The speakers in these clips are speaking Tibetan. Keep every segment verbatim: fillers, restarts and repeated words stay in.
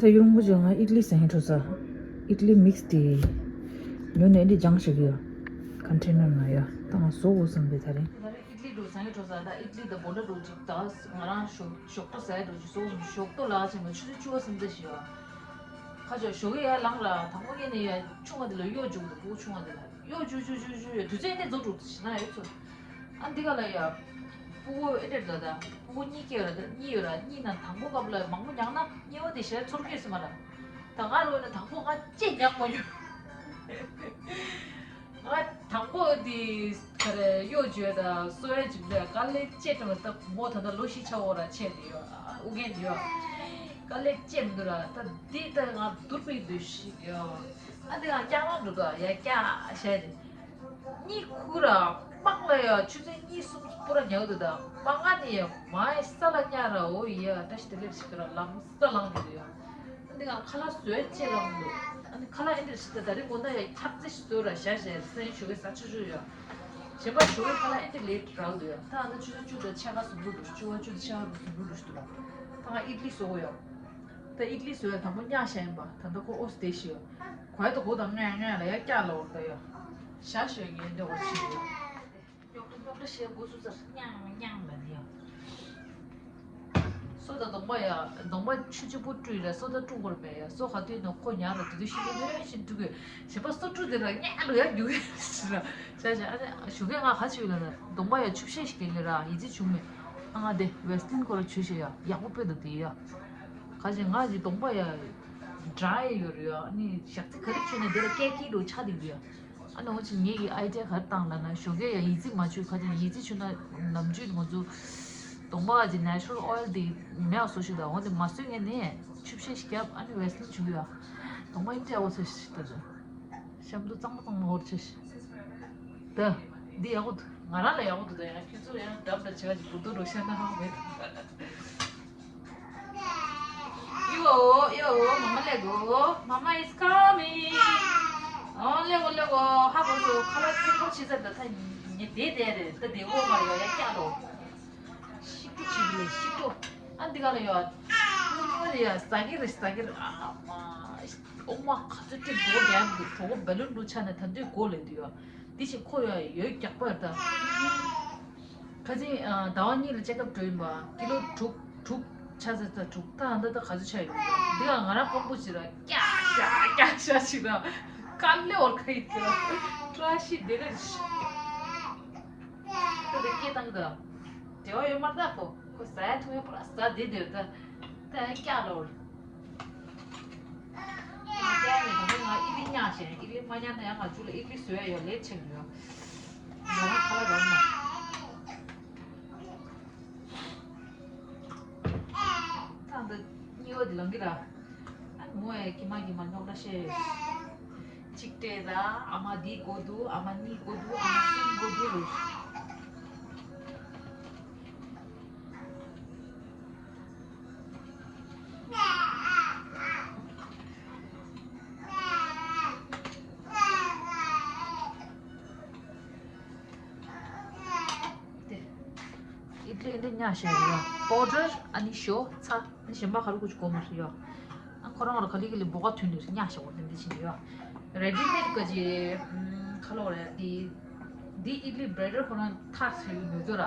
ད་ཡུལ་ངོ་ཅིག་ང་ཨིཊ་ལི་ཟ་ཡིན་འགྲོ་ས། ཨིཊ་ལི་མིག་སི་དེ་ཉོ་ནས་འདི་སྦྱངས་བཞག་གི་ཡོད། ཀོན་ཊེ་ནར་ནང་ཡོད། ད་ང་བཟོ་དགོས་བསམ་པའི་ད་རིང་། ད་རེས་ཨིཊ་ལི་འགྲོ་ཟ་ཡིན་འགྲོ་ས། ད་ཨིཊ་ལི་དང་བོ་ཌ་འགྲོ་ཅིག་ད་ང་རང་ཞོག་ཞོག་ཏོ་ཟ་ཡ་འགྲོ་ཅིག་བཟོ་དགོས་བསམ། ཞོག་ཏོ་ལ་ཆེན་མོ་ཆུ་ཚོད་བཅུ་པ་སུམ་རྩ་བཞི་བ། ཁ་ཆོ་ཞོགས་ཀས་ཡར་ལངས་ར་དང་པོ་ངས་ནས་ཡ་ཆུང་བ་དེ་ལ་གཡོག་རྒྱུག་འདུག་ཕྲུ་གུ་ཆུང་བ་དེ་ལ་གཡོག་རྒྱུག་རྒྱུག་རྒྱུག་རྒྱུག་ཡོད། དུས་ཚོད་འདི་རྫོགས་འགྲོ་ཞེ་ན་ཡོད་ཚོད། ཨ་འདི་ག་ལ་ཡ། ཕྲུ་གུ་ཨེ་འདྲས་ལ་ད་ཕྲུ་གུ་གཉིས་སྐྱེས་ར་ད་གཉིས་ཡོད་ར། གཉིས་ནང་དང་པོ་སྐབས་ལ་མང་པོ་མྱངས་ན་གཉིས་པ་དེ་ཞེ་ཚོར་གི་ཡོད་ས་མ་ར། ད་ང་རུ་ན་དང་པོ་ང་ཅེ་མྱངས་མ་ཡོད། ང་དང་པོ་དེ་ག་རེ་གཡོག་བྱོས་ད་གསོ་ཡ་བྱུང་ད་དཀའ་ལས་ཅེ་དྲག་ད་མོ་ད་ད་ལོ་བཞི་ཆ་འོ་ར་ཆེ་དེ་ཡོད། ཨ་ཨུ་རྒྱན་དེ་ཡོད། དཀའ་ལས་ཅེ་མི་འདུག་ར། ད་འདི་ད་ང་སྡུར་པའི་འདུག་ཞིག་ཡོད། ཨ་འདི་ང་སྐྱག་མ་འགྲོ་ད་ཡ་སྐྱག་བྱས་ཏེ། གཉིད་ཁུག་ར་དམག་ལ་ཡ་ཆུ་ཚོད་གཉིས་གསུམ་པུ་ར་ཉལ་འདུག་ད་དམག་ང་ནི་ཡ་མའི་ས་ལ་ཉལ་ར་འོ་ཡ་བཀྲ་ཤིས་བདེ་ལེགས་ཞིག་ར་ལམ་ས་ལངས་འདུག་ཡ། ཨ་ནི་ང་ཁ་ལག་བཟོས་ཅེས་ལབ་འདུག་ཨ་ནི་ཁ་ལག་ཨེ་འདྲ་ཞིག་ད་ད་རེས་དགོང་དག་ཡ་ཁྱབ་ཙེ་ཞིག་བཟོས་ར་བཞག་བཞག་སེན་ཞོགས་ཀས་ཟ་ཆུ་ཆུ་ཡ། གཞན་པ་ཞོགས་ཀས་ཁ་ལག་ཨེ་འདྲ་ལེ་རག་འདུག་ཡ། ད་ཨ་ནི་ཆུ་ཚོད་བཅུ་དང་ཕྱེད་ཀ་ཟུམ་འགྲོ་འདུག་བཅུ་པ་བཅུ་དང་ཕྱེད་ཀ་རུ་ཟུམ་འགྲོ་འདུག་ད་ང་ཨིཌ་ལི་བཟོ་གོ་ཡ། ད་ཨིཌ་ལི་བཟོས་ཡ་དང་པོ་ཉག་བཞག་ཡིན་པ། ད་ལྟ་ཁོ་ཨོ་སི་དེ་ཤི་ཡ། གོ་ཡ་ད་གོ་དང་ང་ང་ལ་ཡ་སྐྱག་ལ་འོར་ད་ཡ། ཞག་ཞོགས་ངས་འདྲ་བར་ཆི་ཡ། རྙོག་དྲ་རྙོག་དྲ་བཤད་དགོས་སུ་ཚར་སྙང་སྙང་ལ་ནི་ཡང་། སོ་དང་གདོང་པ་ཡ། གདོང་པ་ཆུ་གཅིག་པུ་བཀྲུས་ར་སོ་ད་བཀྲུ་དགོས་རེད་པས་ཡ། སོ་ག་དུས་ནང་ཁོ་ཉར་ར་དེ་དུས་ཤི་ལོ་ལོ་ཡ་ཤི་བཀྲུ་དགོས་ཞེས་པ་སོ་བཀྲུ་དེ་ར་སྙང་ལོ་ཡ་རྒྱུག་གི་ཞི་ར། བྱ་བྱ་ཨ་ནི་ཞུ་གས་ང་ག་ཆུ་ཡོད་ལ་ན་གདོང་པ་ཡ་ཆུ་བཤལ་ཞིག་གས་ལེ་ར་ཡི་ཙི་བྱུང་མེད། ཨ་ང་དེ་ཝེ་སི་ལིན་ཁོ་ར་ཆུ་བཤལ་ཡ་ཡག་པོ་དཔེ་འདུག་དེ་ཡ། ག་ཅི་ང་ཅི་གདོང་པ་ཡ་ཌ་རའི་ཡོད་རེད་ཡ། ཨ་ནི་ཞག་ཚི་ག་རེ་ཆུ་ན་དེ་ར་སྐད་ཀྱི་རུ་ཆ་དེ་རེད་ཡ། ཨ་ནི་འོ་ཅི་ངེད་ཀྱི་ཨའི་ཌི་ཡ་ག་རེ་བཏང་ལབ་ན་ཞོགས་ཀས་ཡ་ཡི་ཙི་མ་ཆུ་ག་ཅི་ཡི་ཙི་ཆུ་ན་ནམ་རྒྱུན་ང་ཚོ་གདོང་པ་ག་ཅི་ནེ་ཅུ་རལ་ཨོ་ཡལ་དེ་མེད་བཟོ་ཞིག་དང་འོ་དེ་མ་བཟོས་ངས་ནས་ཆུ་བཤལ་ཞིག་བརྒྱབ། ཨ་ནི་ཝེ་སི་ལིན་བྱུག་ཡ། གདོང་པ་ཨིན་ཏྲེ་ཨོ་ཚེ་ཞིག་ད་ཅི་ཤམ་དུ་གཙང་མ་གཙང་མ་ཧོར་ཆེ་ཞིག་ད། འདི་ཡག་པོ་འདུག་ང་རང་ལ་ཡག་པོ་འདུག་ད་ཡང་ཁྱོད་ཚོ་ཡང་འགྲམ་ལ་བྱེད་ཀ་ཅིག་བུ་དུ་རོ་ཤ་ན་ཧང་མེད། Yo, yo, mama let go. Mama is coming. Oh, let go, let go. ཧ་གོ་སོ། ཁ་ལག་ཚིག་པོ་ཆི་ཟེར་ད་ད་ཉེ་དེ་དེ་རེད། ད་དེ་འོ་མ་ཡོ་ཡ་སྐྱ་ལོ། ཤི་ཀྲུ་ཆི་ལེ་ཤི་ཀྲུ། ཨ་འདི་ག་ལ་ཡོ། ཨ་འདི་ག་ལ་ཡོ་ཟ་གི་རེད་ཟ་གི་རེད། ཨ་མ། འོ་མ་ག་ཚོད་ཀྲུ་འགྲོ་རྒྱབ་འདུག་གྲོགས་པོ་བེ་ལུན་འགྲོ་ཆ་ནས་ད་འདོད་གོ་ལེ་འདུག་ཡོ། འདི་ཞིག་ཁོ་ཡོ་ཡོ་རྒྱག་པ་རེད་ད། ཁ་ཅིག་ཟླ་བ་གཉིས་ལ་ཅེག་ཨབ་འགྲོ་ཡིན་པ། ཀི་ལོ་དྲུག་དྲུག་ཆ་ཟེར་ད་དྲུག་ད་ཨ་འདི་ད་ག་ཚོད་ཆ་ཡོད་པ། འདི་ཡང་ང་རང་དཔོན་པོ་ཅིག་ར་ཀྱག་ཤ་ཀྱག་ཤ་ཅིག་ར་དཀའ་ལས་འོར་ཁ་ཡིན་ཀྱི་ར་བཀྲ་ཤིས་བདེ་ལེགས། ད་དེ་སྐད་བཏང་གི་ད་འབྲེལ་བ་ཡོད་མ་རེད་ད། ཁོ་ཁོ་ཟ་ཡ་འཐུང་ཡ་པུ་ར་ཟ་བསྡད་བསྡད་ད་ད་ཀྱག་ལོར། ང་ཀྱག་ནས་ད་ནི་ང་ཨི་ལི་ཉག་བྱས། ཨི་ལི་མ་ཉག་ན་ཡང་ང་ཚོ་ལ་ཨི་ལི་བཟོ་ཡ་ཡོད་ལས་ཆེ་གི་ཡོད། ང་རང་ཁ་ལག་རང་མ། ད་འདི་གཉིས་པ་འདི་ལང་གི་ར། ཨ་མོ་ཡ་ཀྱི་མ་ཀྱི་མ་རྙོག་དྲ་བཤད། གཅིག་སྤྲད་ད་ཨ་མ་འདི་དགོས་འདུག་ཨ་མ་གཉིས་དགོས་འདུག་ཨ་མ་གསུམ་དགོས་འདུག་རེད། དེ། ཨིཌ་ལི་འདི་ཉག་བཤད་རེད་ཡ། པའུ་ཌར་ཨ་ནི་ཞོ་ཚྭ་ཨ་ནི་གཞན་པ་ག་རེ་གོ་ཅིག་གོ་མ་རེད་ཡ། ཨ་ཁོ་རང་ལ་ག་ལེ་ག་ལེ་འབོ་ག་ཐོན་ནི་རེད། ཉག་བཤད་འོ་དེ་འདི་བྱེད་ནི་ཡ། རེ་ཌི་མེཌ་ག་ཅི་ཁ་ལོ་རེད་འདི། འདི་ཨིཌ་ལི་བྷེ་ཊར་ཁོ་རང་ཐག་ཚོད་ཡོད་ཡོད་ར།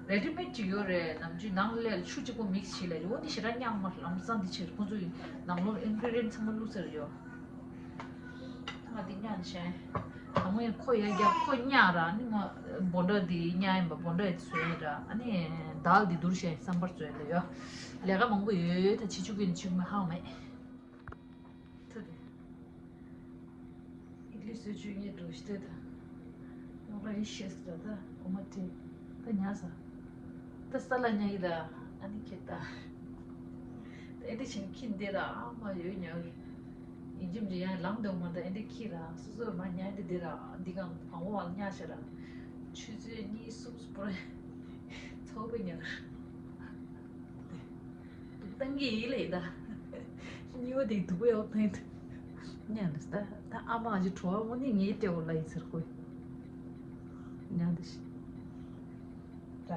རེ་ཌི་མེཌ་ཅིག་ཡོད་རེད། ནམ་རྒྱུན་ནང་ལས་ཆུ་གཅིག་པོ་མིག་སི་བྱེད་ལ་འོ་འདི་ཞེ་དྲག་ཉག་མ་ལམ་སང་འདི་ཕྱིར་ཁོ་ཚོ་ཡི་ནང་ལོགས་ཨིན་གི་རི་ཌི་ཡན་ཚང་མ་བླུགས་ཚར་ཡོད། ང་འདི་ཉག་ནི་བཤད། དང་པོ་ཡང་ཁོ་ཡ་རྒྱ་ཁོ་ཉག་ར་ཨ་ནི་ང་བོ་ཌར་འདི་ཉག་ཡིན་པ་བོ་ཌར་ཡ་བཟོས་ར་ཨ་ནི་དཱལ་འདི་བསྡུར་བྱས་བསམ་པར་བཟོས་ལ་ཡོད། ལས་ཀ་མང་པོ་ཡོད་ད་ཕྱི་ཆུ་ཀུན་ནི་ཆུ་མི་ཧང་མེད། ཐུ་དེ། ཨིཌ་ལི་བཟོས་ཆུ་ངས་འགྲོ་ཤི་ཐུ་ད། ང་ར་ཡི་ཤེས་ད་ད་འོ་མ་དེ་ད་ཉག་ས། ད་ས་ལ་ཉག་ཡི་ད་ཨ་ནི་ཁྱེད་ད། ཨེ་འདྲ་བྱས་ནས་ཁྱི་འདི་ར་ཨ་མ་ཡོད་ཉག་གི། ཡིན་གཅིག་མིན་གཅིག་ཡང་ལངས་འདུག་མ་ད་ཨེ་འདྲ་ཁྱི་ར་སོ་སོ་མ་ཉག་འདི་འདི་ར་འདི་གང་བང་བོ་བ་ལ་ཉག་ཤ་ར། ཆུ་ཚོད་གཉིས་གསུམ་སྤོར་ཚོགས་པའི་ཉག་ར། སྡུག་བཏང་གི་ཡིན་ལེ་ད། གཉིས་པ་དེ་སྡུག་པོ་ཡག་བཏང་ཡིན་ད། ཉག་ནས་ད་ད་ཨ་མ་ཨ་ཅེ་བྲོ་བ་དངོས་གནས་ངའི་སྤྲད་འོ་ལ་ཡིན་ཟེར་ཁོས། ཉག་འདི་ཤི། ད།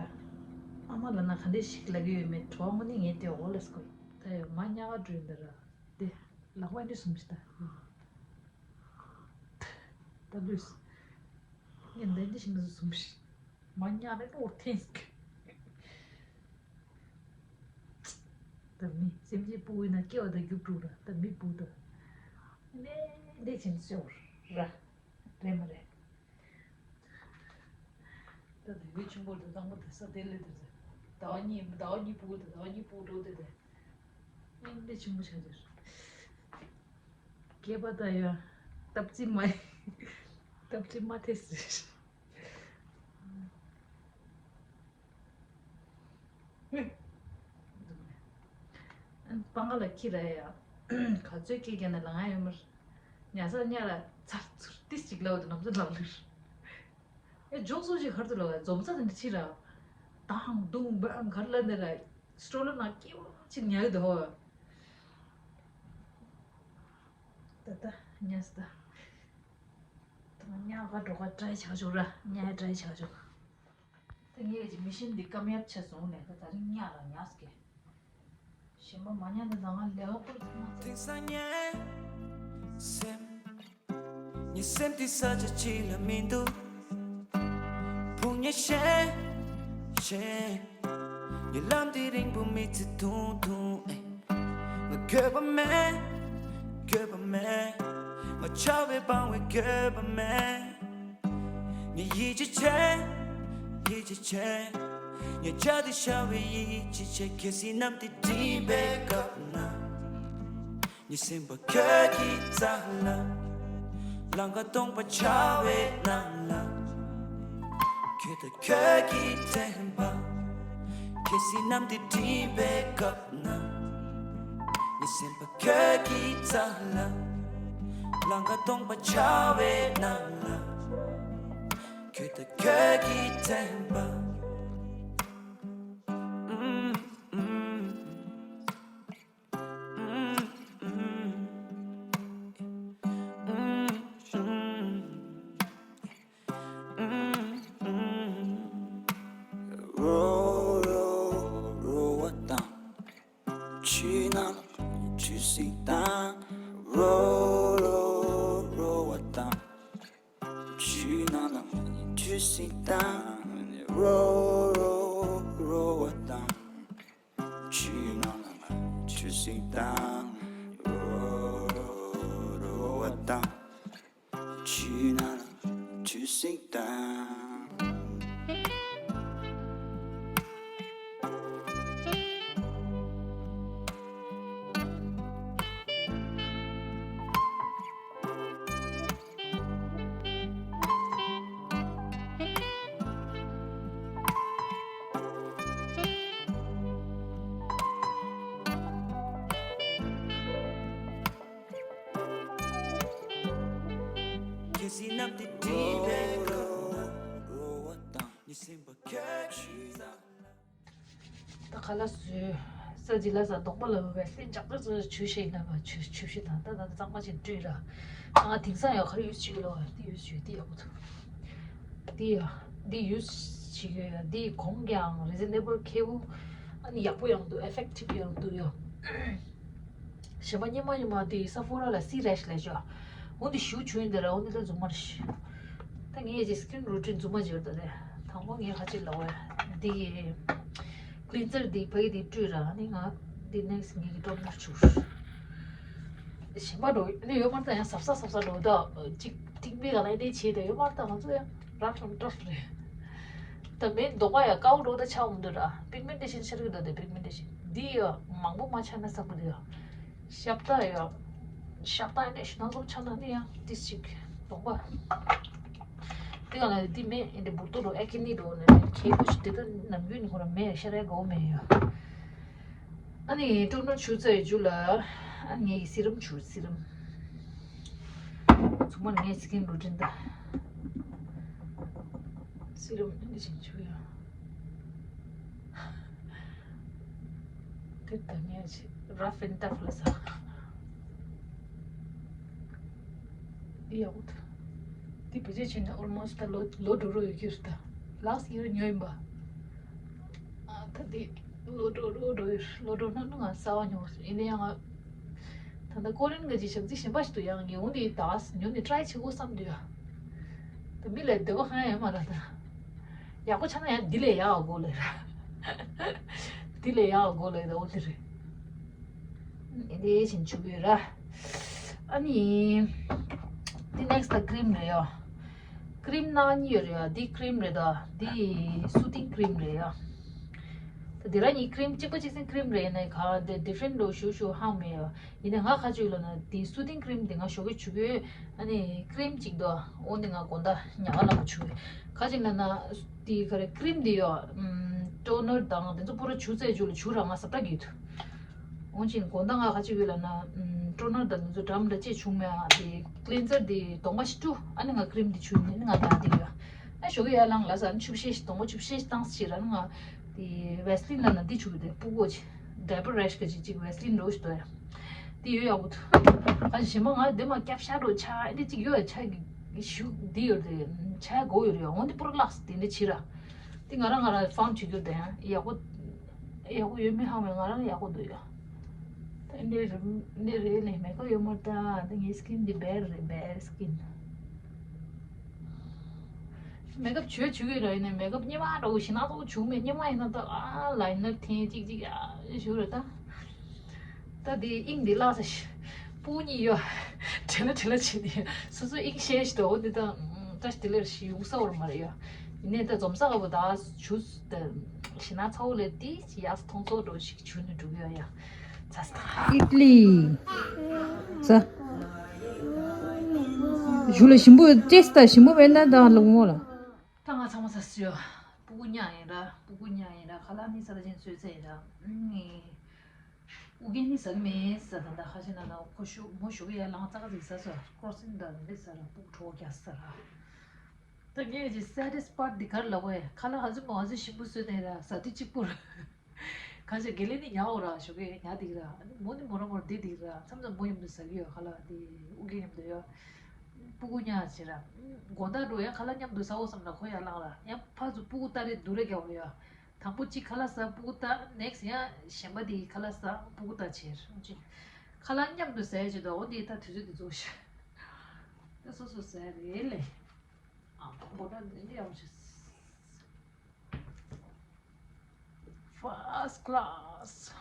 ཨ་མ་ལ་ན་ག་འདྲས་ཤིག་ལབ་ཀྱི་ཡོད་མེད་བྲོ་བ་དངོས་གནས་ངའི་སྤྲད་འོ་ལ་ཟེར་ཁོས། ད་ཡོད་མ་ཉག་ག་འགྲོ་ཡིན་ད་ར། དེ་ལག་པ་འདི་བཟུང་ཞིག་ད། ད་ལུས། ངས་འདི་འདི་ཞིག་འདི་བཟུང་ཞིག་མ་ཉག་རེ་ལོར་འཐེན་ཟིག་ད་མི་སེམས་ཅན་སྤུ་གུ་ཡིན་ན་སྐྱེ་བ་དང་རྒྱུ་དྲུག་ར། ད་མི་སྤུ་གུ་ད། ནས་འདི་བྱིན་ཤོར་ར། རེད་མ་རེད། ད་དུས་ཆེན་པོ་དུ་དང་པོ་དུ་ས་དེ་ལས་དུ་ཟེར། ཟླ་བ་གཉིས་ཟླ་བ་གཉིས་སྤུ་གུ་དུ་ཟླ་བ་གཉིས་སྤུ་གུ་འགྲོ་དེ་དེ། ཨེ་འདི་ཆེན་པོ་ཆགས་དེ། སྐྱེས་པ་ད་ཡ། སྟབས་རྩིས་མ། སྟབས་རྩིས་མ་ཐེ་ཟེར། སྤང་ཁ་ལ་ཁྱི་ར་ཡ། ག་ཚོད་ཁྱི་རྒྱ་ནས་ལངས་ཡོད་མར། ཉ་ས་ཉ་ལ་ཚར་ཚུར་ཏིས་ཅིག་ལབ་དུ་ནམ་ཚ་ལབ་ལུར། ཨེ་ཇོག་སོ་ཅིག་ཧར་དུ་ལོ་འཛོམས་ས་དེ་འདྲ་ཕྱི་ར། དང་དུང་བའང་གར་ལ་འདི་ར། སྤྲོ་ལོ་ན་སྐྱིད་པོ་ཅིག་ཉལ་གི་འདུག་ཧོ། ད་ད་ཉལ་སི་ད། ད་ཉལ་ག་འགྲོ་ག་ཏྲའི་ཆག་ཆོག་ར་ཉལ་ཏྲའི་ཆག་ཆོག་ད་ངས་ཀྱི་མི་ཤིན་འདི་སྐམ་ཡབ་ཆ་སོང་ནས་ད་ད་རིང་ཉལ་ལ་ཉལ་སི་གེ་གཞན་པ་མ་ཉལ་ནས་ད་ང་ལེའོ་པོར་ཚང་མ་ཚང་། དེང་སང་ངའི་སེམས། ངའི་སེམས་འདི་ས་ཆ་གཅིག་ལ་མི་འདུག་ཕུང་ཉེ་ཤེས་ཤེས། ངའི་ལམ་འདི་རིང་པོ་མི་ཚེ་ཐུང་ཐུང་ཨེ། ང་དགོས་པ་མེད། དགོས་པ་མེད། ང་བྱ་བའི་སྤང་བའི་དགོས་པ་མེད། ངས་ཡིད་ཆེས་བྱེད། ཡིད་ཆེས་བྱེད། ངས་བྱ་དེ་ཤར་བའི་ཡིད་ཆེས་བྱེད། གལ་སྲིད་གནམ་དེ་སྒྲིམ་པའི་སྐབས་ན། ངའི་སེམས་པ་ཁྱོད་ཀྱི་རྩ་ལ། ལང་ཀ་སྟོང་པ་འཆར་བའི་ནང་ལ། ཁྱོད་དང་ཁྱོད་ཀྱི་དྲན་པ། གལ་སྲིད་གནམ་དེ་སྒྲིམ་པའི་སྐབས་ན། ངའི་སེམས་པ་ཁྱོད་ཀྱི་རྩ་ལ། ལང་ཀ་སྟོང་པ་འཆར་བའི་ནང་ལ། ཁྱོད་དང་ཁྱོད་ཀྱི་དྲན་པ། རོ་རོ་རོ་བ་དང་། ཆུ་ནང་ལ་ཆུ་སྲིན་དང་། རོ་རོ་རོ་བ་དང་། ཆུ་ནང་ལ་ཆུ་སྲིན་དང་། རོ་རོ་རོ་བ་དང་། ཆུ་ནང་ལ་ཆུ་སྲིན་དང་། རོ་རོ་རོ་བ་དང་། ཆུ་ནང་ལ་ཆུ་སྲིན་དང་། གལ་སྲིད་གནམ་དེ་སྒྲིབ་པའི་སྐབས་ན། ངའི་སེམས་པ་ཁྱོད་ཀྱི་རྩ་ལ། ད་ཁ་ལག་བཟོས། ས་ཇི་ལ་ས་དོག་པ་ལ་བབས་པའི་ལྷན་ཅག་ཏུ་ཚོ་ཆུ་ཤེས་ན་བ་ཆུ་ཆུ་ཤེས་དང་ད་ད་གཙང་མ་ཅིག་བཀྲུས་ར། ང་དེང་སང་ཡང་ཁ་ཡུས་ཅིག་ལོ་དེ་ཡུས་ཅིག་དེ་ཡག་པོ་འདུག་དེ་ཡ་དེ་ཡུས་ཅིག་ཡོད་ཡ་དེ་གོང་གྱང་reasonable ཁེ་བོ། ཨ་ནི་ཡག་པོ་ཡང་འདུག effective ཡང་འདུག་ཡ། གཞན་པ་སྙེ་མ་སྙེ་མ་དེ་ས་ཕོ་ར་ལ་སི་རེ་ཤི་ལས་ཅོ། འོ་འདི་ཞུ་ཆུ་ཡིན་དེ་ར་འོ་འདི་ལ་རྫུན་མ་རེ་ཤི། ད་ངས་ཀྱི་skin routine རྫུན་མ་བརྗོད་དོ་རེད། དང་པོ་ངས་ཧ་ཅི་ལ་བས་འདི་cleanser འདི་ཕ་གི་འདི་བཀྲུས་ར་ནི་ང་འདི་next ངས་ཀྱི་toner བྱུར། གཞན་པ་འགྲོ་ནི་ཡོད་མ་རེད་ད་ཡང་ཟབ་ས་ཟབ་ས་འགྲོ་ད་ཅིག་ཏིག་པའི་ག་ལ་འདི་བྱས་ད་ཡོད་མ་རེད་ད་ང་ཚོ་ཡང་rough and tough རེད། ད་མེ་མདོག་པ་ཡང་དཀར་པོ་འགྲོ་ད་ཆ་འོང་འདི་ར་pigmentation ཤར་གི་འདུག་དེ་pigmentation འདི་ཡང་མང་པོ་མ་ཆ་ན་བསམ་གི་འདུག་ཡང་། ཤབ་ཏ་ཡ། ཤབ་ཏ་ནས་ཤི་ནང་ཚོགས་ཆ་ན་ནི་ཡང་ཏིས་ཅིག་དོག་པ། དེ་ག་ལ་དེ་མེད་ཨེ་འདི་འབུར་ཏོ་རོ་ཨེ་ཁི་ནི་རོ་ནས་ཁེ་པོ་ཞིག་དེ་ད་ནམ་རྒྱུན་ནི་ཁོ་ར་མེད་ཤ་རའི་གོ་མེད་ཡ། ཨ་ནི་ཀྲུང་ནོར་ཆུ་ཚོད་རྒྱུ་ལ་ཨ་ངའི་serum ཆུ་serum ཚུགས་མ་ངའི་skin routine ད་serum ནི་ཅིག་ཆུ་ཡ། དེ་ད་ངས་ཆེ་rough and tough ལ་ཟ། འདི་ཡག་པོ་འདུག་འདི་བེད་སྤྱོད་བྱས་ནས་almost ད་ལོ་ལོ་འགྲོ་རོགས་ཡོད་ཀྱི་རེད་ད། last year ཉོས་ཡིན་པ། ཨ་ད་འདི་ལོ་འགྲོ་ལོ་འགྲོ་ཡོད་ལོ་འགྲོ་ན་ནི་ང་གསར་པ་ཉོ་ཡིན་ན་ཡང་ང་ ད་ལྟ་ཀོ་རི་ཡན་གྱི་ཞག་ཚི་གཞན་པ་ཞིག་ཏུ་ཡང་ཉེ་འོང་དེ་ད་ཉོ་ནས་ཊ་རའི་བྱེད་དགོས་བསམ་འདུག་ཡ། ད་མི་ལ་འདོད་པ་གང་ཡང་ཡོད་མ་རེད་ད། ཡག་པོ་ཆགས་ན་ཡང་འདི་ལས་ཡག་གོ་ལེ་ར། འདི་ལས་ཡག་གོ་ལེ་ད་འོ་དེ་རེད། འདི་བཞིན་བྱུག་ཡོད་ར། ཨ་ནི། འདི་ནེག་སི་ཊི་ད་ཀི་རིམ་རེད་ཡ། ཀི་རིམ་སྣ་གཉིས་ཡོད་རེད་ཡ། འདི་ཀི་རིམ་རེད་ད། འདི་སུ་ཏིང་ཀི་རིམ་རེད་ཡ། ད་དེ་ར་གཉིས་ཀི་རིམ་གཅིག་པ་གཅིག་སེང་ཀི་རིམ་རེད། ཡིན་ནའི་ག་དེ་ཌི་ཕ་རེན་ཊི་འདྲ་བོ་ཞུ་ཞུ་ཧང་མེད་ཡ། ཡིན་ནའི་ང་ཁ་ཅིག་ལ་ན་དེ་སུ་ཏིང་ཀི་རིམ་དེ་ང་ཞོགས་ཀས་བྱུག་གི་ཡོད། ཨ་ནི་ཀི་རིམ་གཅིག་འདུག་འོ་འདི་ང་དགོང་དག་ཉལ་ཁ་ལ་མ་བྱུག་གི། ཁ་ཅིག་ལ་ན་དེ་ག་རེ་ཀི་རིམ་དེ་ཡོད། ཊོ་ནར་དང་དེ་ཚོ་པུ་ར་བྱུག་ཚར་བྱུག་ལ་བྱུག་ར་ང་ཟབ་ཏྲ་གི་འདུག་འོ་ཅིན་དགོང་དག་ང་ཁ་ཅིག་ཡོད་ལ་ན་ཊོ་ནར་དང་དེ་ཚོ་འགྲམ་འདྲ་ཅེས་བྱུག་མེད། ཨ་དེ་ཀི་ལེན་སར་དེ་གདོང་པ་ཞིག་བཀྲུ། ཨ་ནི་ང་ཀི་རིམ་དེ་བྱུག་ནི་ང་ད་དེ་ཡོད། ཨ་ཞོགས་ཀས་ཡར་ལངས་ལ་ས་ཆུ་བཤལ་ཞིག་གདོང་པ་ཆུ་བཤལ་ཞིག་བཏང་ཟེར་ར་ང་། དེ་ཝེ་སི་ལིན་ལ་ན་འདི་བྱུག་དེ་སྤུ་གུ་ཅིག་ཌའི་པར་རེ་ཤི་ག་ཅིག་ཅིག་ཝེ་སི་ལིན་འདྲ་བོ་ཞིག་འདུག་ཡ། འདི་ཡོད་ཡག་པོ་འདུག་ག་ཞིམ་པོ་ང་འདི་མ་སྐྱབས་ཤ་འགྲོ་ཆ་འདི་ཅིག་ཡོད་ཡ། ཆ་གི་ཞུ་འདི་ཡོད་དེ་ཆ་གོ་ཡོད་རེད་ཡ། འོ་འདི་པུ་ར་ལགས་དེ་འདྲ་བྱེད་ར། འདི་ང་རང་ང་རང་ཕན་བྱེད་རྒྱུ་དེ་ཡག་པོ་ཡག་པོ་ཡོད་མེད་ཧ་མ་ང་རང་ཡག་པོ་འདུག་ཡ། ད་འདི་རེད་འདི་རེད་ལས་མེ་ཀབ་ཡོད་མ་རེད་ད། འདི་ངའི་སི་ཀིན་འདི་བེཌ་རེད། བེཌ་སི་ཀིན། མེ་ཀབ་བྱོས་བྱོས་ཀྱི་ར། ཡིན་ནའི་མེ་ཀབ་སྙེ་མ་འདྲ་བོ་ཞིམ་ནག་ཚོ་བྱུག་མེད། སྙེ་མ་ཡིན་ན་ད་ཨ་ལའི་ནར་འཐེན་ཅིག་ཅིག་ཨ་བྱུག་ར་ད། ད་དེ་དབྱིངས་འདི་བརླག་ས་ཤི། སྤུ་གུ་གཉིས་ཡོད། བྲེལ་ལ་བྲེལ་ལ་བྱེད་དེ་སོ་སོ་དབྱིངས་ཤེས་ཤི་ད། འོ་འདི་ད་ད་དེ་ལས་ཤི་ཡོང་ས་བོར་མ་རེད་ཡ། ཡིན་ནའི་ད་འཛོམས་ས་ག་བོ་ད་བྱུག་ད་ཞིམ་ནག་ཚ་བོ་ལས་དེ་ཡག་མཐོང་ཚོར་འདྲ་བོ་ཞིག་བྱུག་ནས་འགྲོ་གི་ཡོད་ཡ། ཨིད་ལི། ཟ། ཞུ་ལ་ཞིམ་པོ་ཏེས་ད་ཞིམ་པོ་མེད་ན་ད་ལུག་མོ་ལ། ད་ང་ཚང་མ་ཟ་སྲིད་ཡོད། སྤུ་གུ་ཉག་ཡིན་ར། སྤུ་གུ་ཉག་ཡིན་ར། ཁ་ལག་ནི་ཟ་ད་ཅན་བཟོས་ཚར་ཡིན་ར། ཨུ་རྒྱན་ནི་ཟ་གི་མེད་ཟ། ད་ད་ཁ་ཤས་ན་ན་ཁོ་ཞུ་མོ་ཞུ་གི་ཡ་ལང་ཙག་ཙིག་ཟ་སོ། ཀོར་སིན་ད་འདི་ཟ་ར། སྤུ་གུ་གྲོགས་རྒྱག་ཟ་ར། ད་ངས་ཀྱི་སེ་ཊིས་ཕའེཌ་འདི་གར་ལབ་བས། ཁ་ལག་ཧ་ཟི་མོ་ཧ་ཟི་ཞིམ་པོ་བཟོས་ནས་ར་ཟ་དུས་གཅིག་པུར། ཁ་ཤས་དགེ་ལས་ནི་ཉག་འོ་ར་ཞོགས་ཀས་ཉག་འདི་ར། མོ་ནི་མོ་ར་མོ་ར་འདི་འདི་ར། མཚམས་མཚམས་མོ་མཉམ་དུ་ཟ་གི་ཡོད། ཁ་ལག་འདི་ཨུ་རྒྱན་མཉམ་དུ་ཡོད། སྤུ་གུ་ཉག་བྱེད་ར། དགོང་དག་འགྲོ་ཡ་ཁ་ལག་མཉམ་དུ་ཟ་འོ་བསམ་ན་ཁོ་ཡར་ལངས་ར། ཡང་ཕར་ཚུར་སྤུ་གུ་ལྟ་རེ་སྡུག་རེ་རྒྱག་འོ་ཡ། དང་པོ་གཅིག་ཁ་ལག་ཟ་སྤུ་གུ་ལྟ། ནེག་སི་ཡང་གཞན་པ་དེ་ཁ་ལག་ཟ་སྤུ་གུ་ལྟ་བྱེད། ཁ་ལག་མཉམ་དུ་ཟ་ཡ་བྱེད་དོ། འོ་འདི་ད་དུས་ཚོད་འདི་ཚོ་ཞིག་ད་སོ་སོ་ཟ་ཡ་རེད་ལེ། ཨ་མགོ་ད་འདི་ཡག་པོ་བྱེད། First class.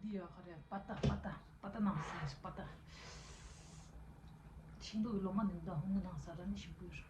འདི་ཡོད་ཁ་རེད། པ་ཏ་པ་ཏ་པ་ཏ་ནང་ཟ་ཡ་ཞིག་པ་ཏ། ཤིང་ཏོག་གི་ལོ་མ་འདི་འདྲ་ཧུང་གི་ནང་ཟ་ར་ནི་ཞིམ་པོ་ཡོད་རེད།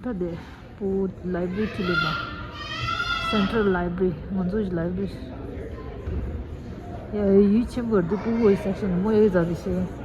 ད་དེ་སྤུ་གུ་ལའི་བྷ་རི་ཁྲིད་ལས་པ། སེན་ཊྲལ་ལའི་བྷ་རི། ང་ཚོ་ལའི་བྷ་རི། ཡ་ཡུལ་ཆེན་པོ་འདི་སྤུ་གུ་ཡི་སེག་ཤན་མོ་ཡི་ཟ་དེ་ཤེས།